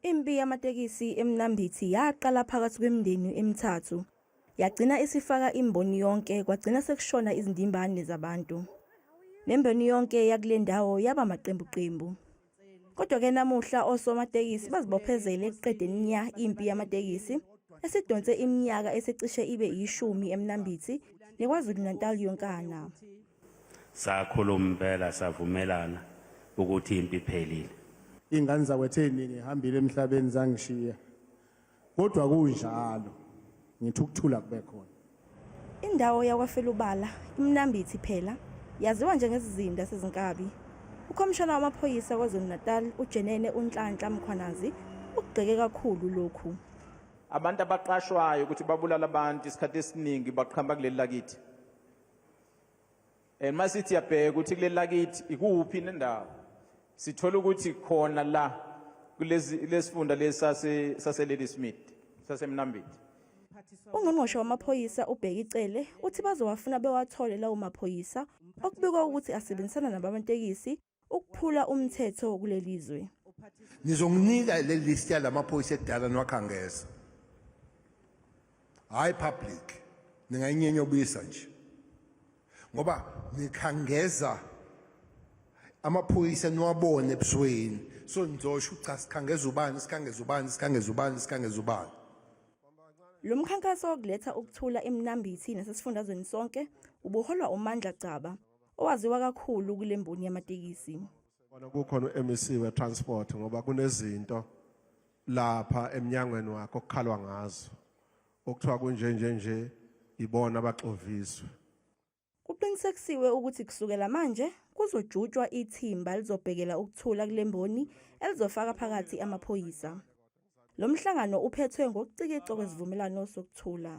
Impi yamatekisi eMnambithi yaqala phakathi kwemindeni emithathu, yagcina isifaka imboni yonke kwagcina sekushona izindimbane zabantu. Nemboni yonke yakule ndawo yaba maqembuqembu. Kodwa-ke namuhla osomatekisi bazibophezele ekuqedeni nya impi yamatekisi esidonse iminyaka esicishe ibe yishumi eMnambithi neKwaZulu-Natal yonkana. Sakhuluma impela savumelana ukuthi impi iphelile. Iy'ngane zakwethu ey'ningi ihambile emhlabeni zangishiya. Kodwa kunjalo, ngithi ukuthula kube khona. Indawo yakwaFelubala, iMnambithi phela, yaziwa njengesizinda sezinkabi. UKhomishana wamaphoyisa KwaZulu-Natal, uJenene uNhlanhla Mkhwanazi, ukugxeke kakhulu lokhu. Abantu abaqashwayo ukuthi babulala abantu isikhathi esiningi baqhamba kuleli lakithi. And masithi yabheka ukuthi kuleli lakithi ikuphi nendawo. Sithola ukuthi khona la kulezi lesifunda lesi sase sase Ladysmith saseMnambithi. UNgqongqoshe wamaphoyisa uBheki Cele uthi bazowafuna bewathole lawo maphoyisa okubikwa ukuthi asebenzisana nabamatekisi ukuphula umthetho kuleli zwe. Nizonginika le list yalamaphoyisa ekudala niwakhangeza. Hayi public. Ningayinyenyobisa nje. Ngoba nikhangeza amaphoyisa niwabone ebusweni. So nizosho cha sikhangeza ubani, sikhangeza ubani, sikhangeza ubani, sikhangeza ubani. Lo mkhankaso wokuletha ukuthula eMnambithi nasesifundazweni sonke ubuholwa uMandla Gcaba owaziwa kakhulu kule mboni yamatekisi. Kona kukhona u-MEC we-transport ngoba kunezinto lapha emnyangweni wakhe okukhalwa ngazo okuthiwa kunje nje nje ibona abaxoviswe. Kuqinisekisiwe ukuthi kusukela manje kuzojutshwa ithimba elizobhekela ukuthula kule mboni elizofaka phakathi amaphoyisa. Lo mhlangano uphethwe ngokucikicwa kwesivumelwano sokuthula.